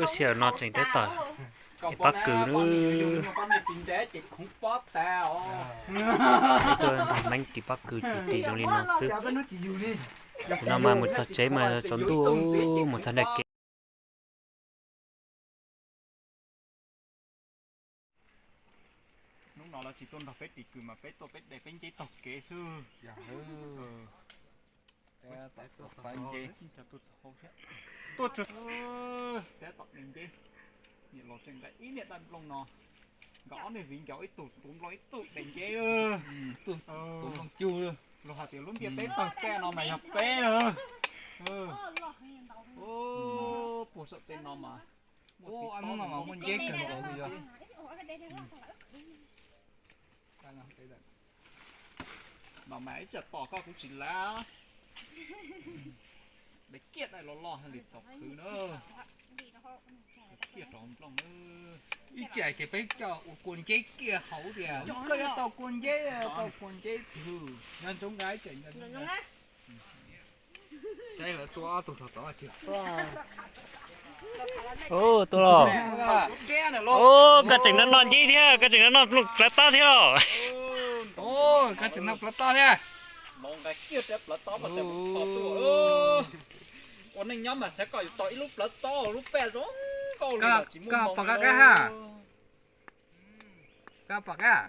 Lub sij hawm no tseem tab tom tiv pob kws nawb. Tuaj nrog Meeb tiv pob kws ces tiv zoo li no xwb. Tus no mas mus txog tsev mas tsaus ntuj, mus txog nram kev. Hnub no lawv tsis tuaj nrog peb tiv kws mas peb tuaj peb de peb nceb taug kev xwb. Tuaj tsuag, peb tom de nceb, niam laus tseem nqa ib niam dab nplooj no, nkawd ob niag viv ncaus ib tug tuav nplooj ib tug de nceb. Luag hais tias lub ntiaj teb tawg tag no mas yog peb. Puag saum tej no mas, hnub no mas muaj nceb kawg nkaus li. No mas ib tsam tom koj kuv tsis lav. Dai kiag dai los loj li txaus khwv na. Kiag rau nplooj na. Ib tsam ces peb coj ua kua nceb kiag hauv tias koj yuav tau kua nceb, tau kua nceb twg nyob ntsoov nqa ib tsam. Saib lawv tua ob tug rau tod tsis. Ub, tuaj los. Ub, koj tseem noj nceb thiab, koj tseem noj plawv tob thiab los? Koj tseem noj plawv tob thiab? Ua neej nyob mas xav kom yus tau ib lub plawv tob lub paj zoo nkauj li los tsis muaj. Koj pom kab ha? Koj pom kab?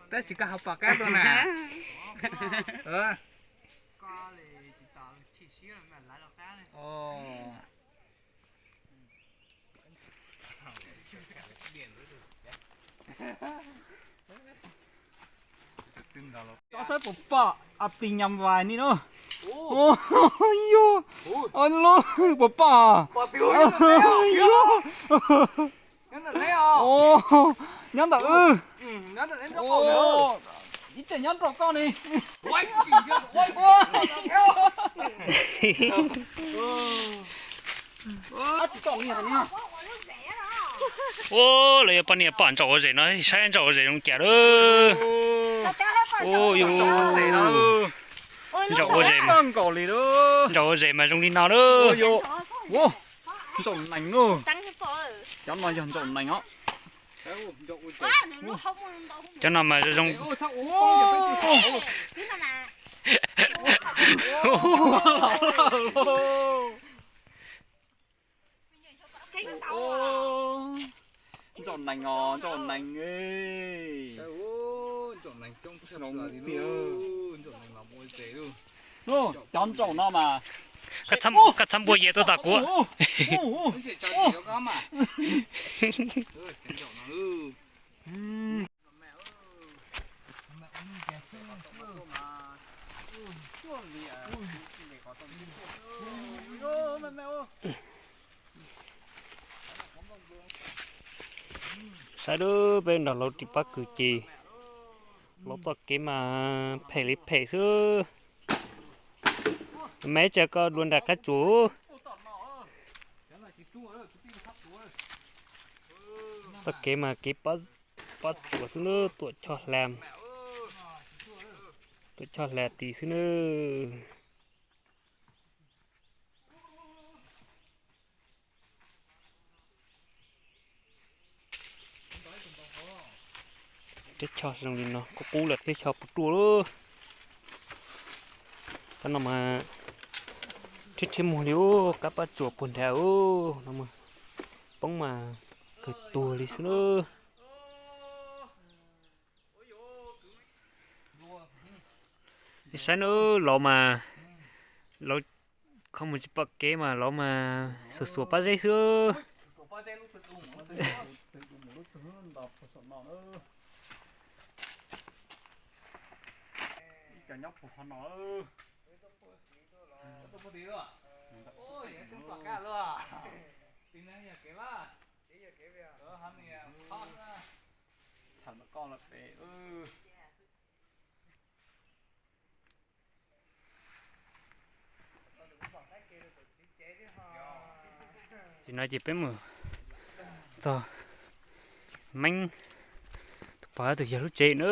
Tab sis koj ho pom kab dua na. Tsob saib puas pom a pis nyam vais ni no. Yog, puas pom? Yog, nyob ntawm wb. Ib tseem nyob nraum koj ne. Ua, lawv yuav poj niam pom ntsaum ua zem no, saib ntsaum ua zem zoo cas lawm. Ntsaum ua zem, ntsaum ua zem mas zoo li no lawm. Ntsaum nees, cov no yog ntsaum nees os. Cov no mas zoo. Ntsaum nees os, ntsaum nees. Cov ntsaum no mas, koj txhob npuaj yias tuaj tom kuv. Saib lub, peb nrog laus tiv pob kws ces laus txoj kev mas phem li phem xwb. Meb tsa koj dua nram qab tsuas. Txoj kev mas kev pob tsuas xwb na, tuam choj hla, tuam choj hla tis xwb na. Teb chaws zoo li no kuj qub lawm, teb chaws puas ruaj lawm. Kab no mas rhiab rhiab muag li ub, kab pob tsuas puag nrad ub, no mas poob mas kawg tuag li xwb na. Nej saib na, laus mas, laus qhov muag tsis pom kev mas laus mas xuas xuas pob zeb xwb. Tham koj los pem. Ces no ces peb mus txog Meeb tus pog tus yawg lub tsev na.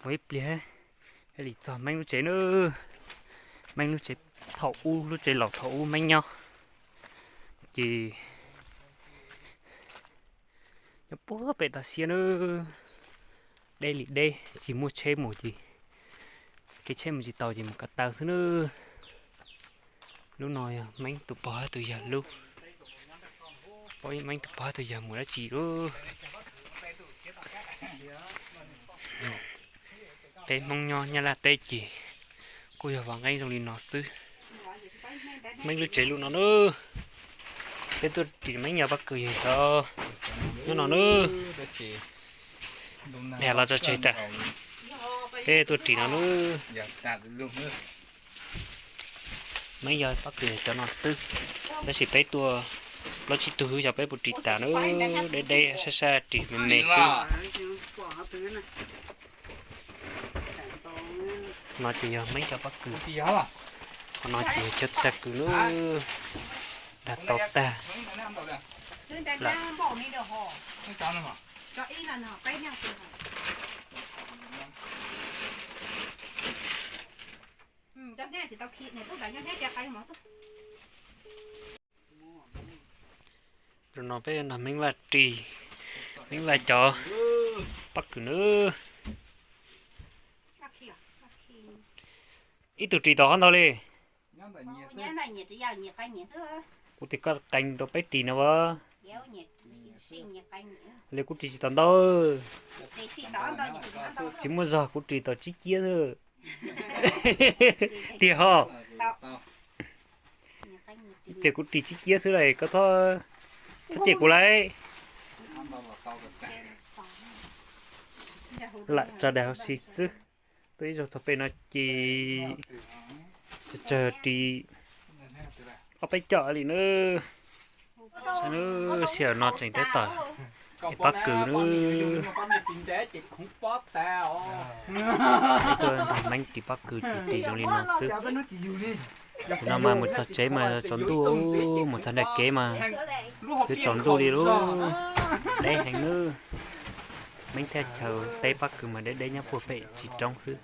Mus ib pliag thiaj li txog Meeb lub tsev na. Meeb lub tsev thaum ub, lub tsev laus thaum ub Meeb nyob, ces nyob puag pem toj siab na, deb li deb, tsis muaj tsheb mus ces kev tsheb mus tsis tau ces mus ko taw xwb na. Lub no yog Meeb tus pog thiab tus yawg lub, paub Meeb tus pog thiab tus yawg mus dab tsi lawm. Peb Hmoob nyob Nyab Laj teb ces kuj yog vam nqeeb zoo li no xwb. Meeb lub tsev lub no na, peb tuaj ris Meeb yog pob kws yog cov nyob no na. Dhia los tso tseg tag, peb tuaj ris no na. Meeb yog pob kws yog cov no xwb, tab sis peb tuaj plaub tsib tug xwb, xyov peb puas ris tas na, deb deb sab sab ris me me xwb. No ces yog Meeb cov pob kws, qhov no ces yog cov txaj kws na, dag tau tag lawm. Lub no peb nrog Meeb Vaj ris, Meeb Vaj cov pob kws na. Ib tug ris tau qhov ntau li? Kuv tias koj qee rau peb ris no as. Li kuv ris tsis tau ntau. Tsis muaj zog, kuv ris tau tsib kiab xwb. Tiag ho. Ib pliag kuv ris tsib kiab xwb las, koj txhob cem kuv lauj. Lam tso dag huv si xwb. Tuaj ib zaug txog pem no ces tsawg ris ob peb cov li na. Saib na, sij hawm no tseem tab tom ris pob kws na. Peb tuaj nrog Meeb ris pob kws ces ris zoo li no xwb. Tam no mas mus txog tsev mas tsaus ntuj, mus txog nram kev mas twb tsaus ntuj li lub. Deb heev nawb. Meeb thiaj chaw teb pob kws mas deb deb nyob puag pem tsis roob xwb.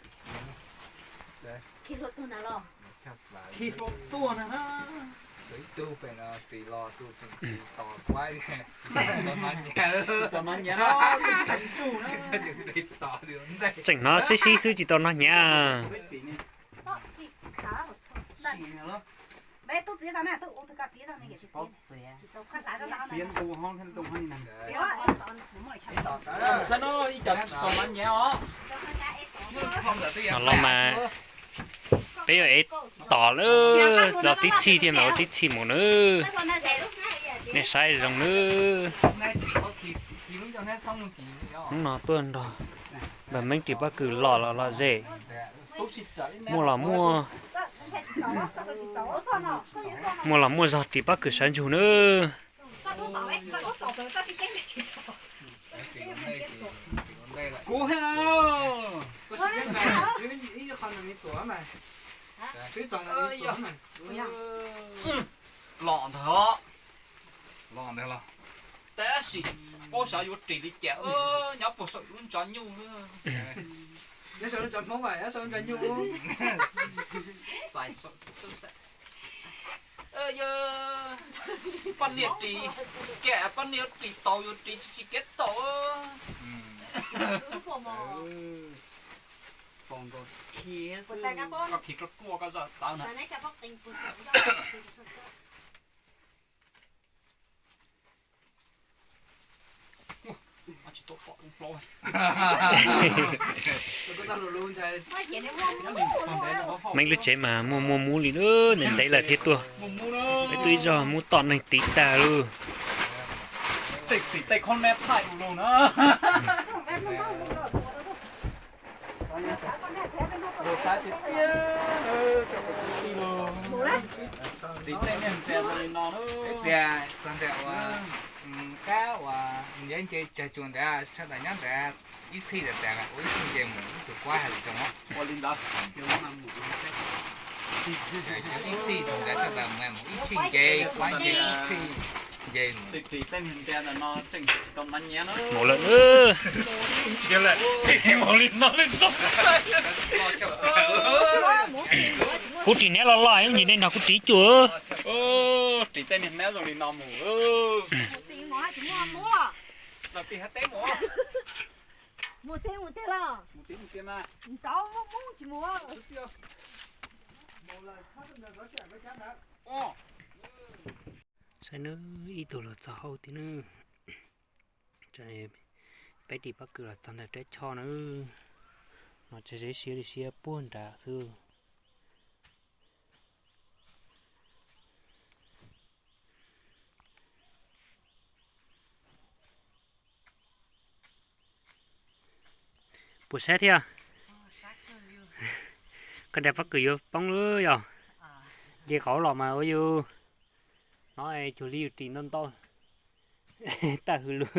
Tseem hnov sib sib xwb tsis tau hnov hnyav. No los mas peb yuav ev tom lawm, los tib txhij thiaj mam ua tib txhij mus nawb. Nej saib zoo nawb. Hnub no tuaj nrog npawg Meeb ris pob kws los los lom zem. Muaj los muaj, muaj los muaj zog ris pob kws sawv ntsug nawb. Kuv los ntag, los ntag los. Tab sis paub xyov yuav ris li cas, nyob puag saum lub ntsa nyuj. Nyob saum lub ntsa Hmoob, nyob saum lub ntsa nyuj. Poj niam ris, poj niam ris tau yuav ris tsis tsis kev tau. Koj khi rau ruaj koj zaj tawv na. Meeb lub tsev mas muaj muaj mub li, ntev ntev lawm thiaj tuaj. Peb tuaj ib zaug mub tom neeg tiv tag lauj. Tseem ris tej khob nab thaij ua luaj na. Ris tej niag nra li no na. Tias txog ntawm uas kab uas ntiav nce tsawg tsuas ntawd sawv daws nyob ntawd ib txhij ntawd tas ua ib txhij nce mus ib tug kuab hais zoo. Ua li ntawd. Ib txhij ntawd sawv daws mus ib txhij nce, kuab nce ib txhij nce mus. Mus lawm, mus li no li zoo. Kuv ris hnab loj loj ib ntsis nej nrog kuv ris cuaj. Ris tej niag hnab zoo li no mus. Saib nawb, ib tug los txog hauv tiag nawb. Peb ris pob kws los txog ntawm rab choj nawb. No tseem siav li siav puag nrad xwb. Puas saib thiab? Koj nrhiav pob kws yuav poob lawm yog? Nce qhov los mas ua yus, no cuag li yus ris ntau ntau, tawm hws lug.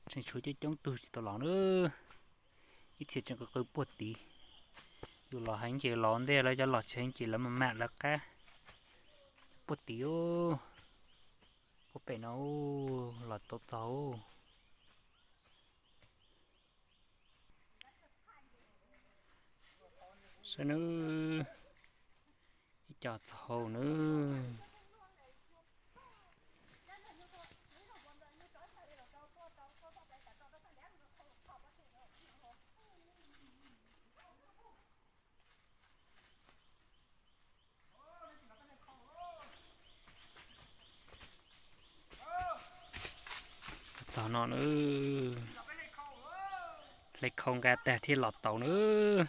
Tseem tshuav coob coob tug tsis tau los na. Ib txhia tseem qw qw puag tid. Yus los heev ces los ntej lawv cov los tsis heev ces lawv mam mam lawv qab puag tid. Puag pem no los tau txog. Saib nawb, ib co txog hauv nawb. Txog no nawb, hle khau nqa tag thiaj los tau nawb.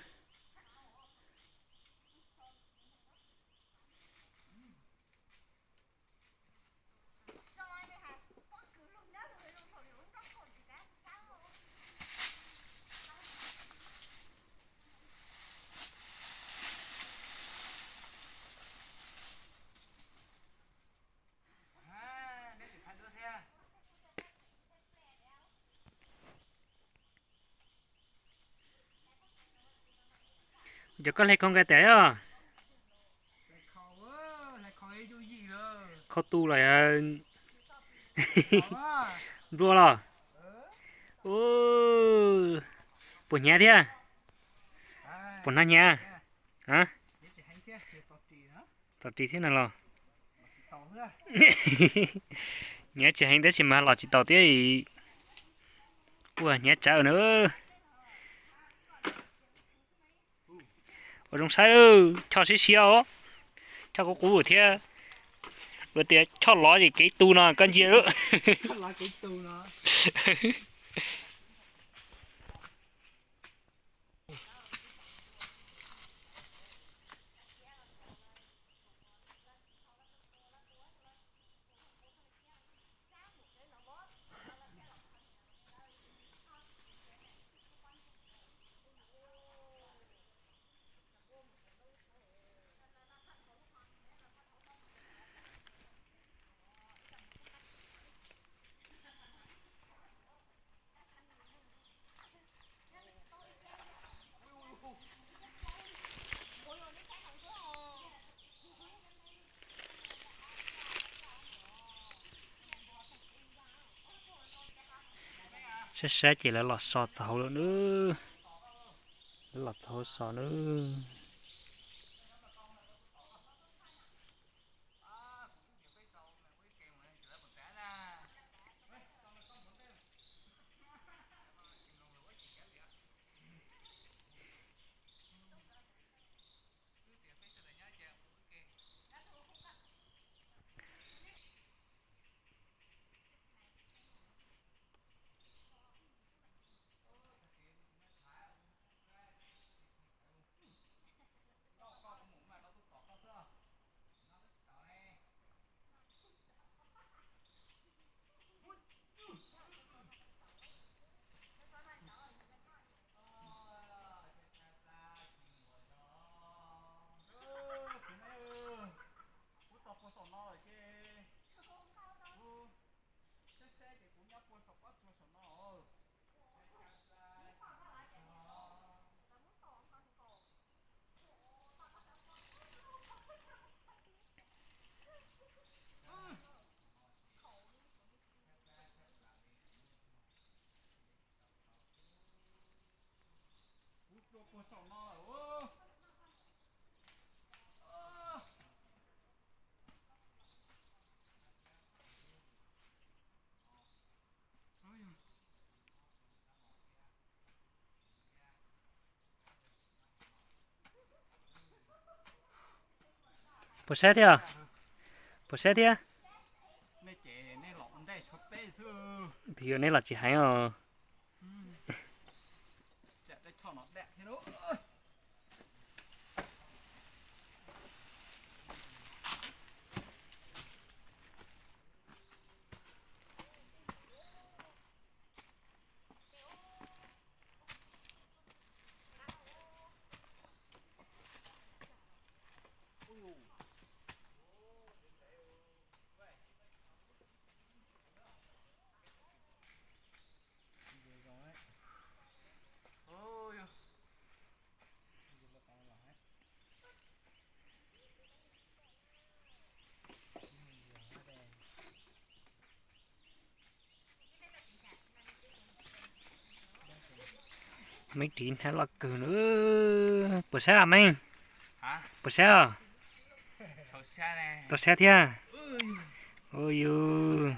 Cov koj hle khau nqa tas os. Khau tu los yog nruab los? Puas hnyav thiab? Puas hnyav? Txaus ris thiab no los? Hnyav tsis heev tab sis mas los tsis taus thiab. Ua hnyav tsawv na. Ua zoo saib, choj siab siab os, choj qub qub thiab. Luag tias choj lov ces kev tu no koj ntsia. Saib saib ces lawv los so txaus lawm nawb. Lawv los txaus so nawb. Puas saib thiab? Puas saib thiab? Yog neb los tsis heev os. Meeb ris hnab loj kawg na. Puas saib os Meeb? Puas saib os? Tau saib thiab. Ua yus,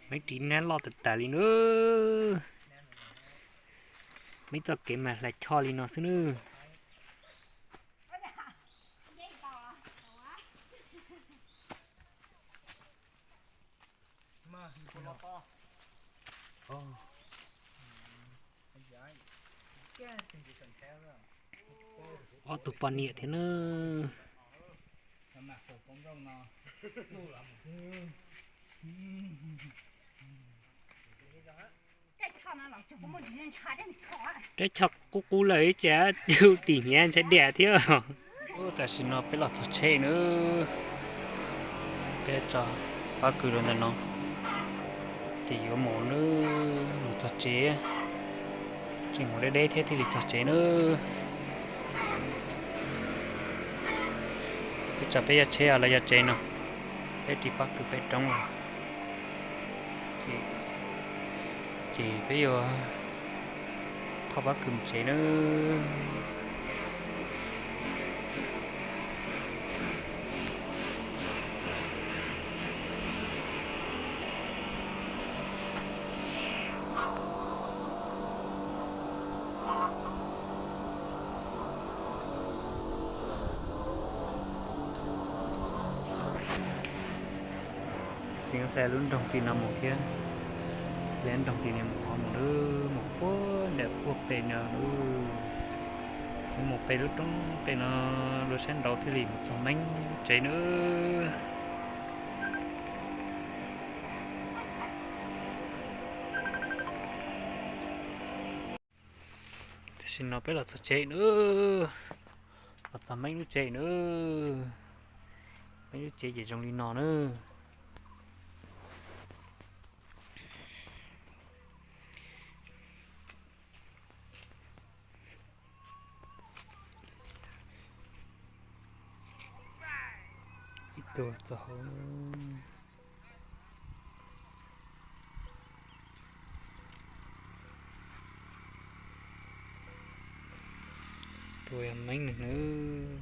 Meeb ris hnab loj tas tas li na. Meeb txoj kev mas hlais choj li no xwb nawb. Ob tug poj niam thiab na. Rab choj qub qub lawm ib tsam tim hniav ntshai diam thiab. Tam sim no peb los txog tsheb nawb. Peb tso pob kws rau ntawm no, ces yuav mus nawb, mus txog tsev. Tseem mus deb deb thiab thiaj li txog tsev nawb. Peb tso peb yaj tsheb los yog tsev no, peb ris pob kws peb roob los, ces peb yuav thauj pob kws mus tsev nawb. Tseem hle lub nroog tim no mus thiab, hle nroog tim no mus, mus lub mus puag nram puag pem no lub, mus pem lub roob pem no, lub sab nraud thiaj li mus txog Meeb tsev nawb. Tam sim no peb los txog tsev nawb, los txog Meeb lub tsev nawb. Meeb lub tsev ces zoo li no nawb. Ib tug txog hauv. Tus yog Meeb nawb.